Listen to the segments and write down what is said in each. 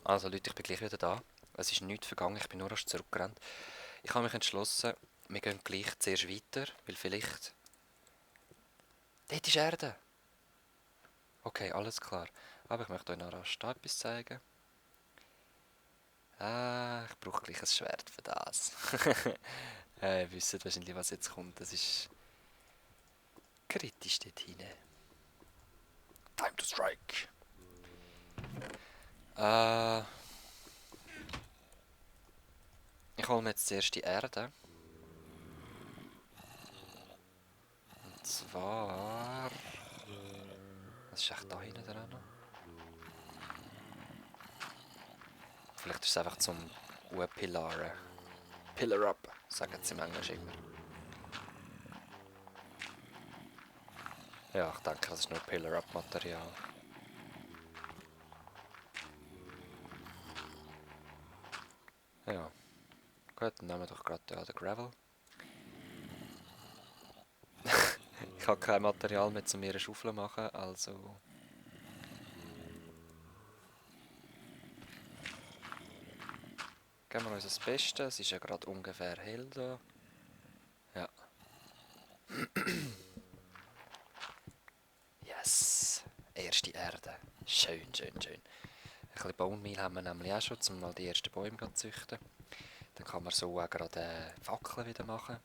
Also Leute, ich bin gleich wieder da. Es ist nichts vergangen, ich bin nur erst zurückgerannt. Ich habe mich entschlossen, wir gehen gleich zuerst weiter, weil vielleicht... Dort ist Erde! Okay, alles klar. Aber ich möchte euch noch rasch da etwas zeigen. Ich brauche gleich ein Schwert für das. Ihr wisst wahrscheinlich, was jetzt kommt. Das ist kritisch dort hinein. Time to strike! Ich hole mir jetzt zuerst die Erde. Und zwar... Was ist echt da hinten dran? Vielleicht ist es einfach zum Pillaren. Pillar up, sagen sie im Englisch immer. Ja, ich denke, das ist nur Pillar up Material. Ja. Gut, dann nehmen wir doch gerade den Gravel. Ich habe kein Material mehr, um mir eine Schaufel zu machen, also... Geben wir uns das Beste, es ist ja gerade ungefähr hell da. Ja. Yes! Erste Erde. Schön, schön, schön. Ein bisschen Bone Meal haben wir nämlich auch schon, um mal die ersten Bäume zu züchten. Dann kann man so auch gerade Fackeln wieder machen.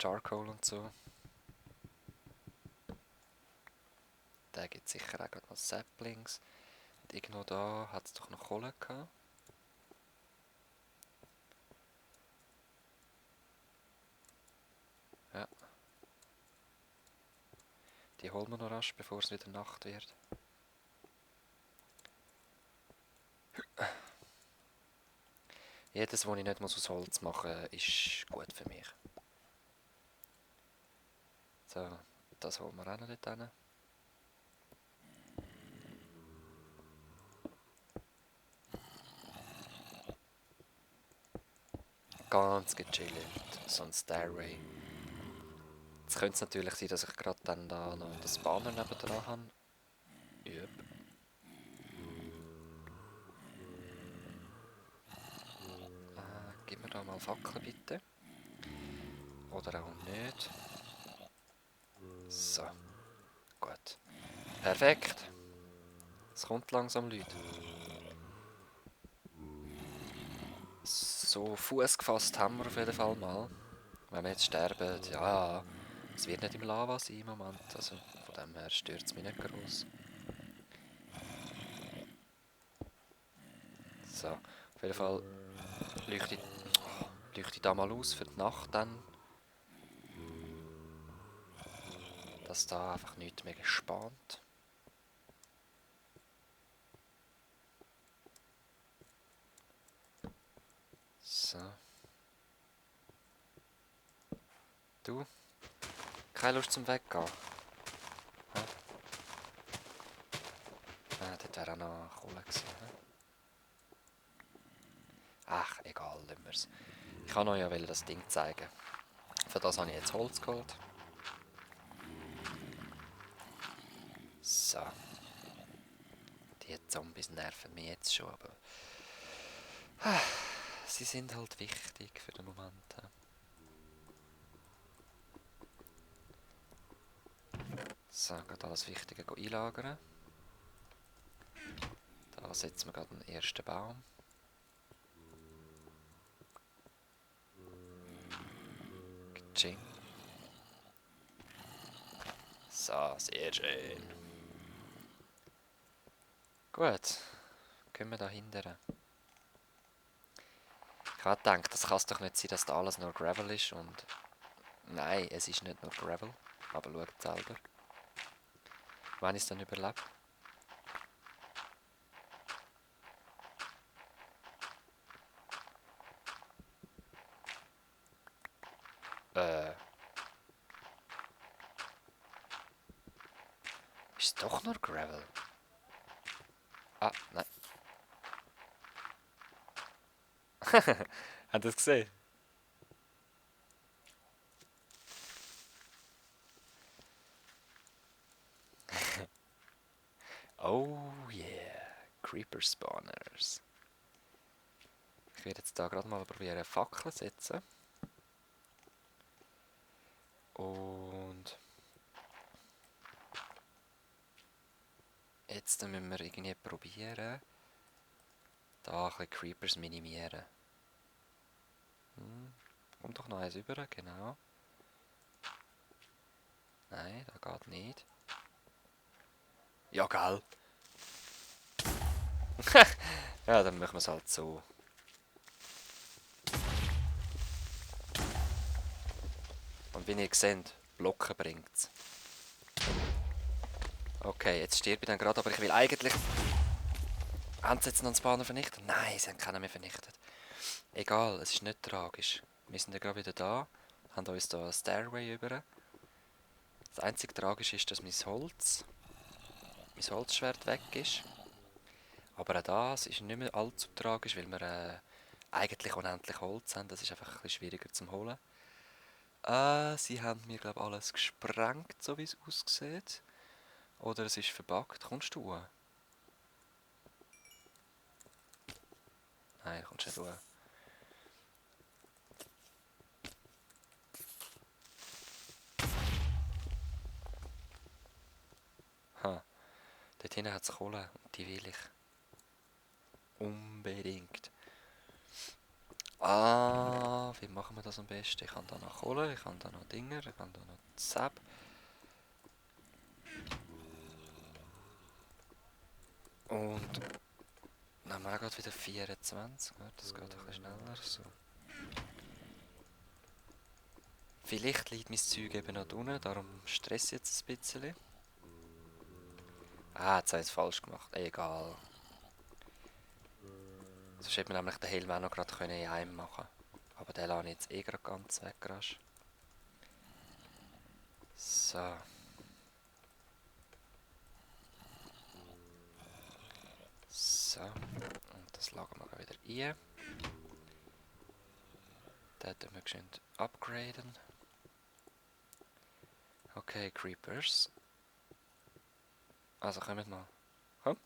Charcoal und so. Da gibt es sicher auch gerade noch Saplings. Und irgendwo da hat es doch noch Kohle gehabt. Ja. Die holen wir noch rasch, bevor es wieder Nacht wird. Jedes, was ich nicht aus Holz machen muss, ist gut für mich. So, das holen wir auch noch dort hin. Ganz gechillt, so ein Stairway. Jetzt könnte es natürlich sein, dass ich gerade dann da noch das Banner nebendran habe. Yep. Gib mir da mal Fackeln bitte. Oder auch nicht. So. Gut. Perfekt. Es kommt langsam, Leute. So, Fuß gefasst haben wir auf jeden Fall mal. Wenn wir jetzt sterben, ja, es wird nicht im Lava sein im Moment. Also von dem her stört es mich nicht groß. So, auf jeden Fall leuchte ich da mal aus für die Nacht dann. Dass da einfach nichts mehr gespannt. So. Du? Keine Lust zum Weggehen? Hä? Dort wäre auch noch Kohle gewesen. Ach, egal, lassen wir's. Ich kann euch ja das Ding zeigen. Für das habe ich jetzt Holz geholt. So. Die Zombies nerven mich jetzt schon, aber... Sie sind halt wichtig für den Moment. So, gerade alles Wichtige einlagern. Da setzen wir gerade den ersten Baum. Gching. So, sehr schön. Gut, gehen wir da hinten. Ich habe gedacht, das kann es doch nicht sein, dass da alles nur Gravel ist und... Nein, es ist nicht nur Gravel, aber schaut selber. Wann ist es dann überlebt? Ist es doch nur Gravel? Ah, nein. Habt ihr das gesehen? Oh yeah. Creeper Spawners. Ich werde jetzt da gerade mal probieren, Fackeln zu setzen. Und jetzt müssen wir irgendwie probieren, da ein bisschen Creepers minimieren. Kommt doch noch eins über, genau. Nein, das geht nicht. Ja, gell. Ja, dann machen wir es halt so. Und wie ihr seht, Blocken bringt es. Okay, jetzt stirbt ich dann gerade, aber ich will eigentlich... Haben sie jetzt noch einen Spawner vernichtet? Nein, sie haben keinen mehr vernichtet. Egal, es ist nicht tragisch. Wir sind ja gerade wieder da, haben uns da eine Stairway über. Das einzige Tragische ist, dass mein Holzschwert weg ist. Aber auch das ist nicht mehr allzu tragisch, weil wir eigentlich unendlich Holz haben. Das ist einfach ein bisschen schwieriger zu holen. Sie haben mir, glaube ich, alles gesprengt, so wie es aussieht. Oder es ist verbuggt. Kommst du hoch? Nein, kommst nicht hoch. Ha, dort hinten hat es Kohle und die will ich. Unbedingt. Wie machen wir das am besten? Ich habe da noch Kohle, ich habe da noch Dinger, ich habe da noch Zap. Und dann haben wir auch gerade wieder 24. Das geht ein bisschen schneller. So. Vielleicht liegt mein Zeug eben noch unten, darum stress ich jetzt ein bisschen. Jetzt habe ich es falsch gemacht. Egal. Sonst hätte man nämlich den Helm auch noch gerade in einem machen. Aber den lasse ich jetzt eh gerade ganz weg. Rasch. So. So. Und das lagen wir wieder ein. Den tun wir geschwind upgraden. Okay, Creepers. Also kommt mal. Komm.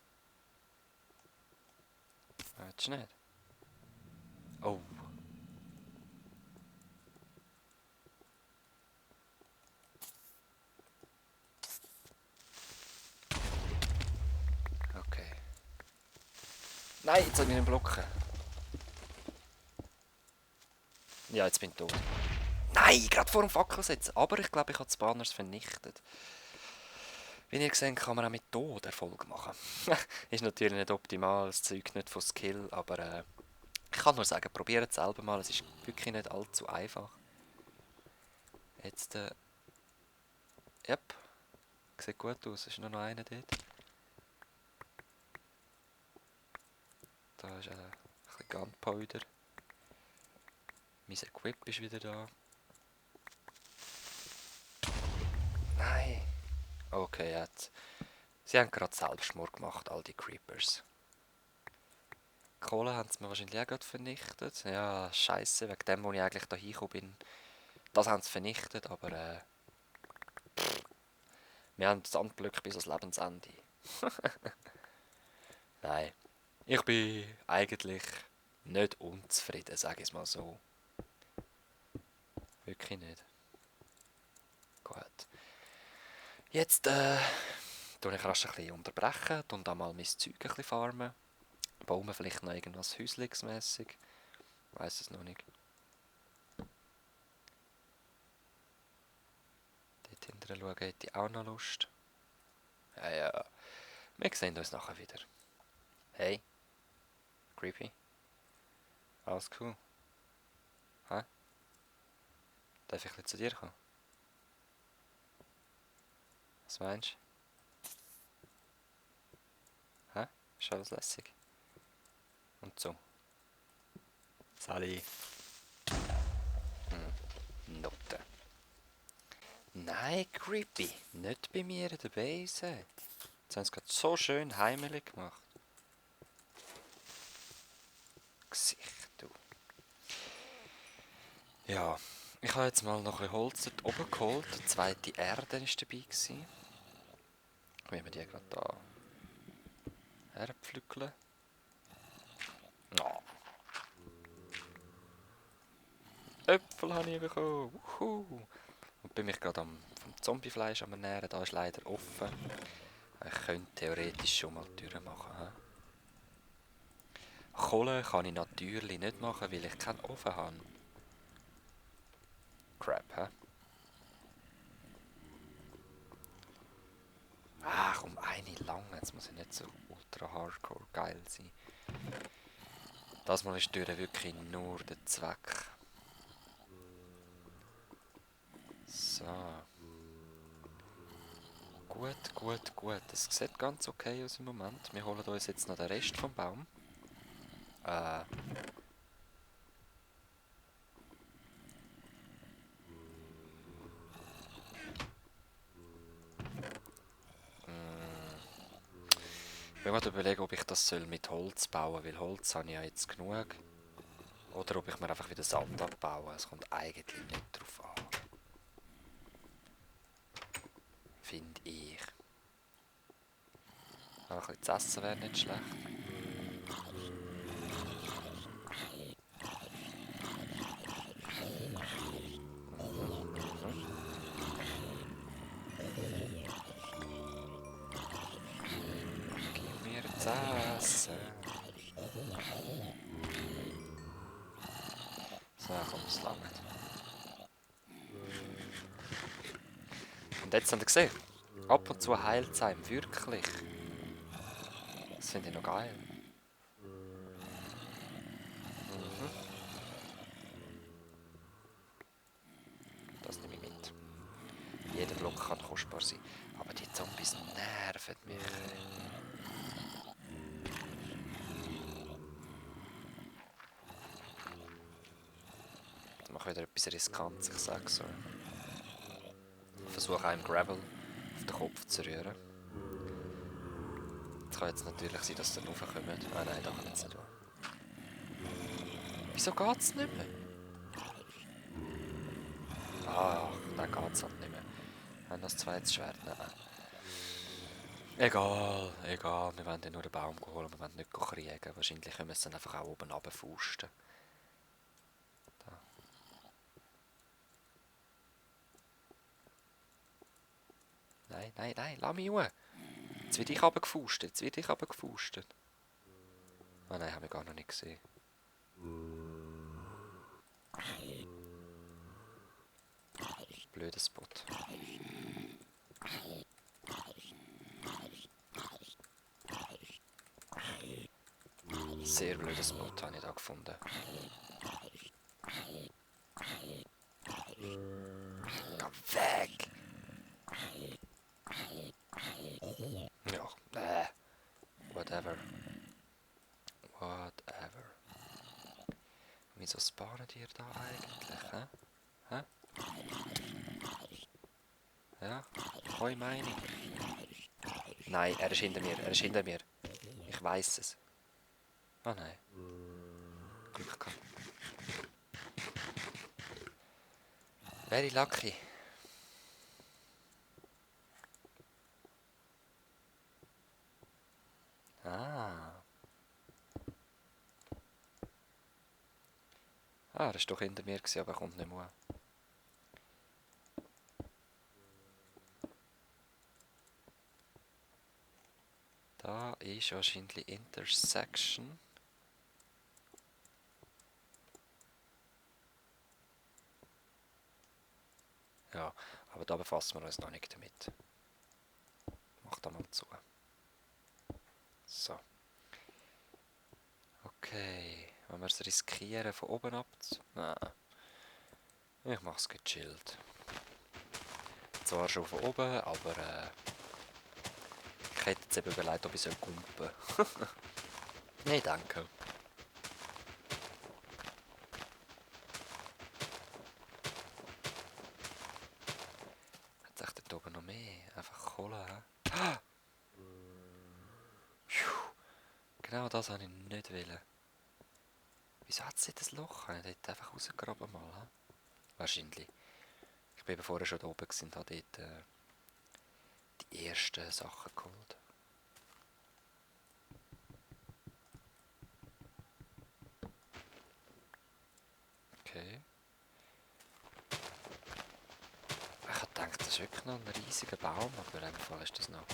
Willst du nicht? Oh. Okay. Nein, jetzt soll ich mich nicht blocken. Ja, jetzt bin ich tot. Nein, gerade vor dem Fackel setzen. Aber ich glaube, ich habe die Banners vernichtet. Wie ihr seht, kann man auch mit Tod Erfolg machen. Ist natürlich nicht optimal, das Zeug nicht von Skill, aber ich kann nur sagen, probiert es selber mal. Es ist wirklich nicht allzu einfach. Jetzt, yep, sieht gut aus. Ist nur noch einer dort. Da ist ein bisschen Gunpowder. Mein Equip ist wieder da. Nein. Okay, jetzt. Sie haben gerade Selbstmord gemacht, all die Creepers. Kohle haben sie mir wahrscheinlich auch gerade vernichtet. Ja, scheiße, wegen dem, wo ich eigentlich da hingekommen bin. Das haben sie vernichtet, aber wir haben das Glück bis ans Lebensende. Nein, ich bin eigentlich nicht unzufrieden, sage ich es mal so. Wirklich nicht. Gut. Jetzt tue ich rasch ein bisschen unterbrechen und dann mal mein Zeug ein bisschen farmen. Bauen wir vielleicht noch irgendwas Häuslingsmässig. Weiß es noch nicht. Dort hinterher schauen hätte ich auch noch Lust. Ja, ja. Wir sehen uns nachher wieder. Hey. Creepy. Alles cool. Hä? Darf ich ein bisschen zu dir kommen? Was meinst du? Hä? Ist alles lässig? Und so. Sali. Note. Nein, Creepy. Nicht bei mir in der Base. Jetzt haben sie gerade so schön heimelig gemacht. Gesicht, du. Ja, ich habe jetzt mal noch ein bisschen Holz dort oben geholt. Die zweite Erde war dabei gewesen. Wie wir die gerade da herpflückeln. Oh. Äpfel habe ich bekommen. Wuhu. Und bin mich gerade vom Zombiefleisch am ernähren. Da ist leider offen. Ich könnte theoretisch schon mal die Tür machen. He? Kohle kann ich natürlich nicht machen, weil ich keinen Ofen habe. Crap, hä? Ach, um eine lang. Jetzt muss ich nicht so ultra hardcore geil sein. Das Mal ist die Tür wirklich nur der Zweck. So. Gut, gut, gut. Das sieht ganz okay aus im Moment. Wir holen uns jetzt noch den Rest vom Baum. Äh. Ich will mal überlegen, ob ich das mit Holz bauen soll, weil Holz habe ich ja jetzt genug. Oder ob ich mir einfach wieder Sand abbaue. Es kommt eigentlich nicht drauf an. Finde ich. Aber ein bisschen zu essen wäre nicht schlecht. Gib mir zu essen. So, komm, es langt. Und jetzt habt ihr gesehen, ab und zu heilt es einem wirklich. Das finde ich noch geil. Das nehme ich mit. Jeder Block kann kostbar sein. Aber die Zombies nerven mich. Ich mache wieder etwas Riskantes, ich sag's so. Ich versuche einem Gravel auf den Kopf zu rühren. Es kann jetzt natürlich sein, dass sie dann raufkommen. Ah nein, da können sie nicht. Wieso geht's nicht mehr? Ach, dann geht's halt nicht mehr. Wir haben noch das zweites Schwert. Nein. Egal, egal. Wir wollen nur den Baum holen, wir wollen nicht kriegen. Wahrscheinlich können wir es dann einfach auch oben runterfusten. Da. Nein, nein, nein, lass mich ruhen. Jetzt wird ich runtergefustet, Ah nein, habe ich gar noch nicht gesehen. Blöder Spot. Sehr blöder Spot habe ich da gefunden. Geh weg! Ja, whatever. Whatever. Wieso spawnen die da eigentlich, hä? Hä? Ja, keine Meinung. Nein, er ist hinter mir, Ich weiß es. Ah nein. Glück gehabt. Very lucky. Ah. Ah, er war doch hinter mir, aber er kommt nicht mehr. Da ist wahrscheinlich Intersection. Ja, aber da befassen wir uns noch nicht damit. Mach da mal zu. So. Okay. Wenn wir es riskieren, von oben ab zu... Nein. Ich mach's gechillt. Zwar schon von oben, aber ich hätte jetzt eben überlegt, ob ich kumpen soll. Nein, danke. Hat es dort oben noch mehr? Einfach Kohle, hä? Genau das wollte ich nicht wollen. Wieso hat sie das Loch? Ich hätte einfach rausgegraben mal. He? Wahrscheinlich. Ich war eben vorher schon da oben und habe dort die ersten Sachen geholt. Okay. Ich habe gedacht, das ist wirklich noch ein riesiger Baum, aber in dem Fall ist das noch.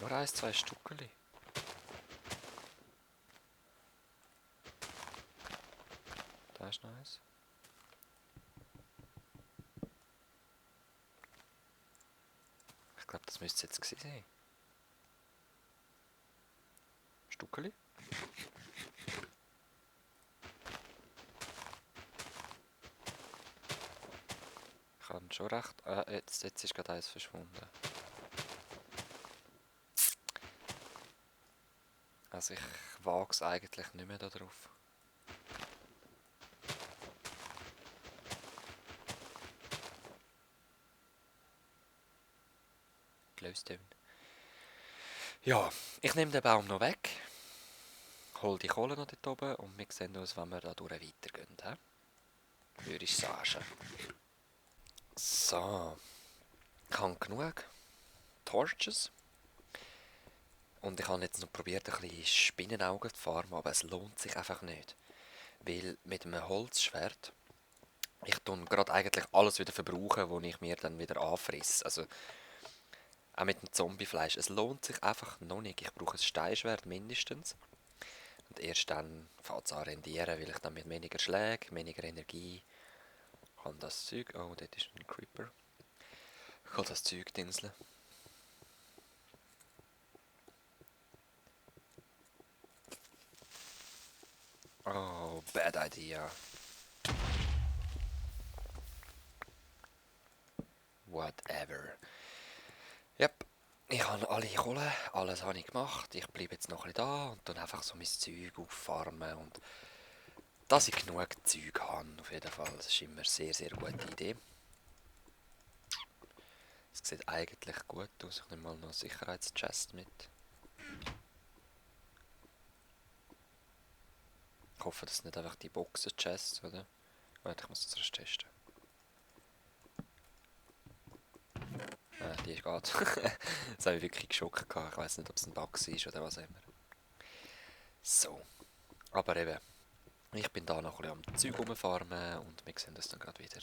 Nur 1, 2 Stückchen. Da ist noch eins. Ich glaube, das müsste es jetzt gewesen sein. Stückchen. Ich habe schon recht. Jetzt ist gerade eins verschwunden. Also ich wage es eigentlich nicht mehr da drauf. Glowstone. Ja, ich nehme den Baum noch weg. Hol die Kohle noch dort oben und wir sehen uns, wenn wir da durch weitergehen. Würde ich sagen. So. Ich habe genug Torches. Und ich habe jetzt noch probiert, ein bisschen Spinnenaugen zu farmen, aber es lohnt sich einfach nicht. Weil mit einem Holzschwert, ich tue gerade eigentlich alles wieder verbrauchen, was ich mir dann wieder anfrisse. Also, auch mit dem Zombiefleisch. Es lohnt sich einfach noch nicht. Ich brauche ein Steinschwert mindestens. Und erst dann fängt es an rendieren, weil ich dann mit weniger Schlägen, weniger Energie kann das Zeug... Oh, dort ist ein Creeper. Ich kann das Zeug dinseln. Oh, bad idea. Whatever. Yep. Ich habe alle Kohle, alles habe ich gemacht. Ich bleibe jetzt noch ein bisschen da und dann einfach so mein Zeug auffarmen. Und dass ich genug Zeug habe, auf jeden Fall. Das ist immer eine sehr, sehr gute Idee. Es sieht eigentlich gut aus. Ich nehme mal noch einen Sicherheitschest mit. Ich hoffe, das sind nicht einfach die Boxen-Chests, oder? Warte, ich muss das erst testen. Die geht. Das habe ich wirklich geschockt. Ich weiß nicht, ob es ein Bug ist oder was immer. So. Aber eben, ich bin da noch ein bisschen am Zeug rumfarmen und wir sehen uns dann gerade wieder.